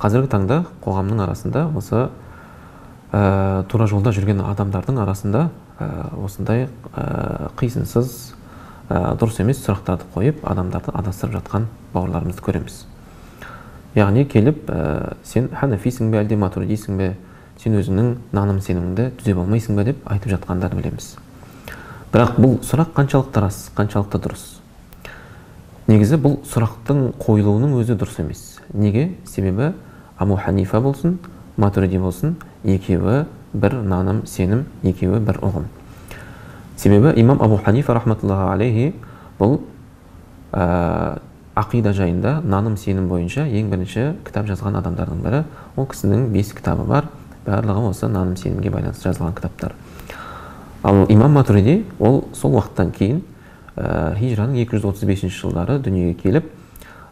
Қазіргі таңда қоғамның арасында осы тура жолда жүрген адамдардың арасында осындай қисынсыз, дұрыс емес сұрақтарды қойып, адамдарды адастырып жатқан бауырларымызды көреміз. Яғни келіп, сен ханафисің бе, әлде матуридисің бе, сен өзіңнің наным сеніміңді түзеп алмайсың ба деп айтып жатқандарды білеміз. Бірақ бұл сұрақ қаншалықты рас, қаншалықты дұрыс? Негізі бұл сұрақтың қойылуының өзі дұрыс емес. Неге? Себебі Абу Ханифа болсын, Матуриди болсын, екеуі бір наным, сенім, екеуі бір ұғым. Себебі имам Абу Ханифа рахматуллахи алейхи бұл ақида жайында наным сенім бойынша ең бірінші кітап жазған адамдардың бірі. Ол кісінің 5 кітабы бар, барлығы осы наным сенімге байланысты жазылған кітаптар. Ал имам Матуриди ол сол уақыттан кейін хижраның 235 жылдары дүниеге келіп,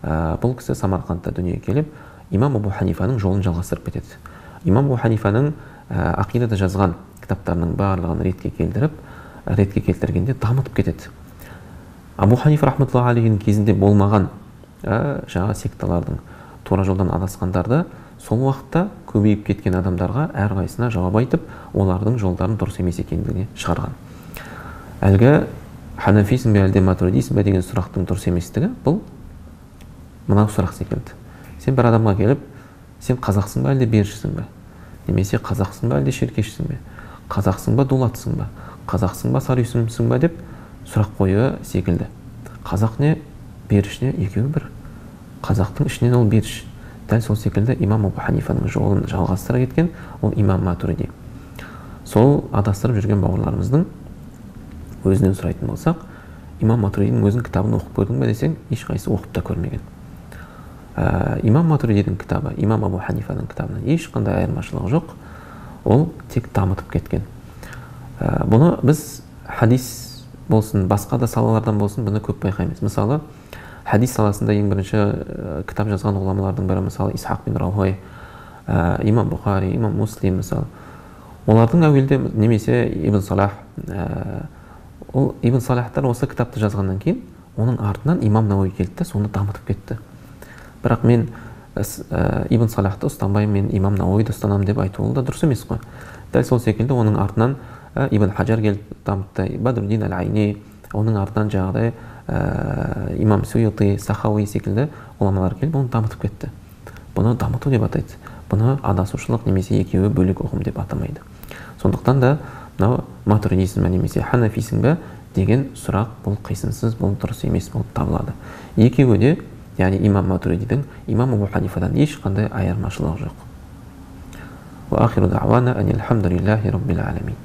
бұл кісі Самарқандта дүниеге келіп, имам Абу Ханифаның жолын жалғастырып кетеді. Имам Абу Ханифаның ақидада жазған кітаптарының барлығын ретке келтіріп, ретке келтіргенде дамытып кетеді. Абу Ханифа рахматуллахи алейхінің кезінде болмаған жаңа секталардың, тура жолдан адасқандарды сол уақытта көбейіп кеткен адамдарға әрқайсысына жауап айтып, олардың жолдарын дұрыс емес екендігіне шығарған. Әлгі ханафисің бе, әлде матуридисің бе деген сұрақтың дұрыс еместігі бұл мынау сұрақ секілді. Сен бір адамға келіп, сен қазақсың ба, әлде берішсің бе? Немесе қазақсың ба, әлде шеркешсің бе? Қазақсың ба, дулатсың ба? Қазақсың ба, сарүйсіңсің ба деп сұрақ қоюы секілді. Қазақ не, беріш не, екеуі бір. Қазақтың ішінен ол беріш. Дәл сол секілді имам Абу Ханифаның жолын жалғастыра кеткен ол имам Матуриди. Сол адастырып жүрген бауырларымыздың өзінен сұрайтын болсақ, имам Матуридидің өзінің кітабын оқып көрдің бе десең, ешқайсысы оқып та көрмеген. Имам Матуридидің кітабы, имам Абу Ханифаның кітабынан ешқандай айырмашылығы жоқ, ол тек дамытып кеткен. Бұны біз хадис болсын, басқа да салалардан болсын, бұны көп байқаймыз. Мысалы, хадис саласында ең бірінші кітап жазған ғұламалардың бірі, мысалы, Исхақ бин Рахуай, имам Бұхари, имам Муслим, мысалы. Олардың әуелде немесе Ибн Салах, ол Ибн Салахтар осы кітапты жазғаннан кейін, оның артынан имам Науи келді де, соны дамытып кетті. Бірақ мен Ибн Салахты ұстанбаймын, мен имам Науиді ұстанамын деп айту ол да дұрыс емес қой. Дәл сол секілді оның артынан Ибн Хажар келіп дамытты, Бадруддин әл-Айни, оның артынан жаңағыдай имам Суюти, Сахауи секілді ғұламалар келіп оны дамытып кетті. Бұны дамыту деп атайды. Бұны адасушылық немесе екеуі бөлек ұғым деп атамайды. Сондықтан да мынау матуридисің бе немесе ханафисің бе деген сұрақ бұл қисынсыз, бұл дұрыс емес болып табылады. Екеуі де, яғни имам Матуридидің, имам Абу Ханифадан ешқандай айырмашылығы жоқ. Уа ахиру дa'вана анил хамдулиллахи раббил аламин.